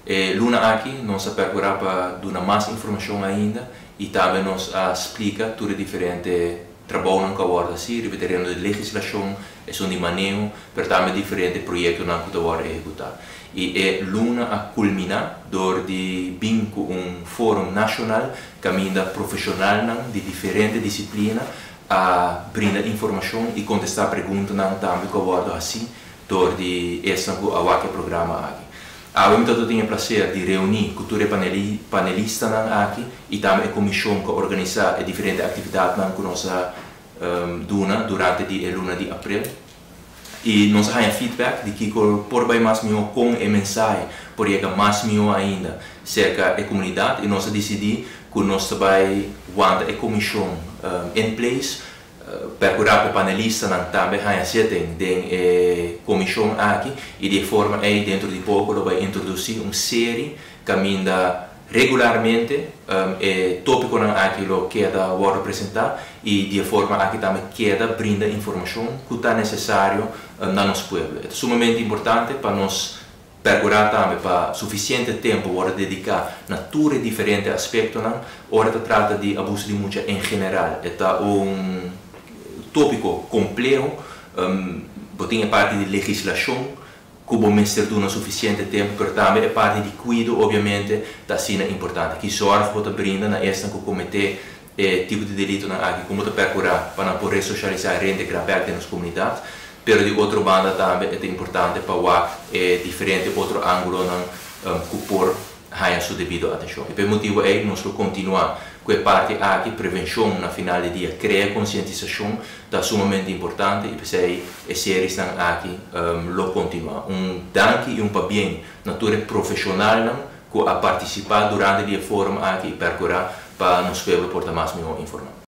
E luna aki nos a percura pa duna mas informacion ainda y tambe nos a splica tur e diferente trabounan cu a wordo haci riba e tereno di legislacion, esun di maneho, pero tambe diferente proyectonan cu ta wordo ehecuta. Y e luna a culmina door di bin cu un forum nacional caminda profesionalnan di diferente disciplina a brinda informacion y contesta preguntanan tambe cu a wordo haci door di esnan cu a wak e programa aki. Awe mi ta tin e placer di reuni cu tur e panelistanan aki y tambe e comision cu a organisa e diferente actividadnan cu nos a duna durante di e luna di april. Y nos a haya feedback di kico por bay mas miho, con e mensahe por yega mas miho ainda cerca e comunidad, y nos a dicidi cu nos ta bay wanta e comision in place, percura pa panelistanan tambe haya zitting den e comision aki, y di forma ey dentro di poco lo bay introduci un serie caminda regularmente e topiconan aki lo keda wordo presenta y di forma aki tambe keda brinda informacion cu ta necesario na nos pueblo. Ta sumamente importante pa nos percura tambe pa suficiente tempo wordo dedica na tur e diferente aspectonan ora ta trata di abuso di mucha en general. Ta un topico compleho, bo tin e parti di legislacion cu bo mester duna suficiente tempo, pero tambe e parti di cuido obviamente ta asina importante. Ki zorg bo ta brinda na esnan cu comete e tipo di delitonan aki, con bo ta percura pa nan por resocialisa, reintegra bek den nos comunidad. Pero di otro banda tambe ta importante pa wak e diferente otro angulonan cu por haya su debido atencion. Y pa e motibo ey nos lo continua cu e parti aki. Prevencion na final di dia, crea concientisacion ta sumamente importante y pesey e seriesnan aki lo continua. Un danki y un pabien na tur e profesionalnan cu a participa durante di e forum aki y percura pa nos pueblo por ta mas miho informa.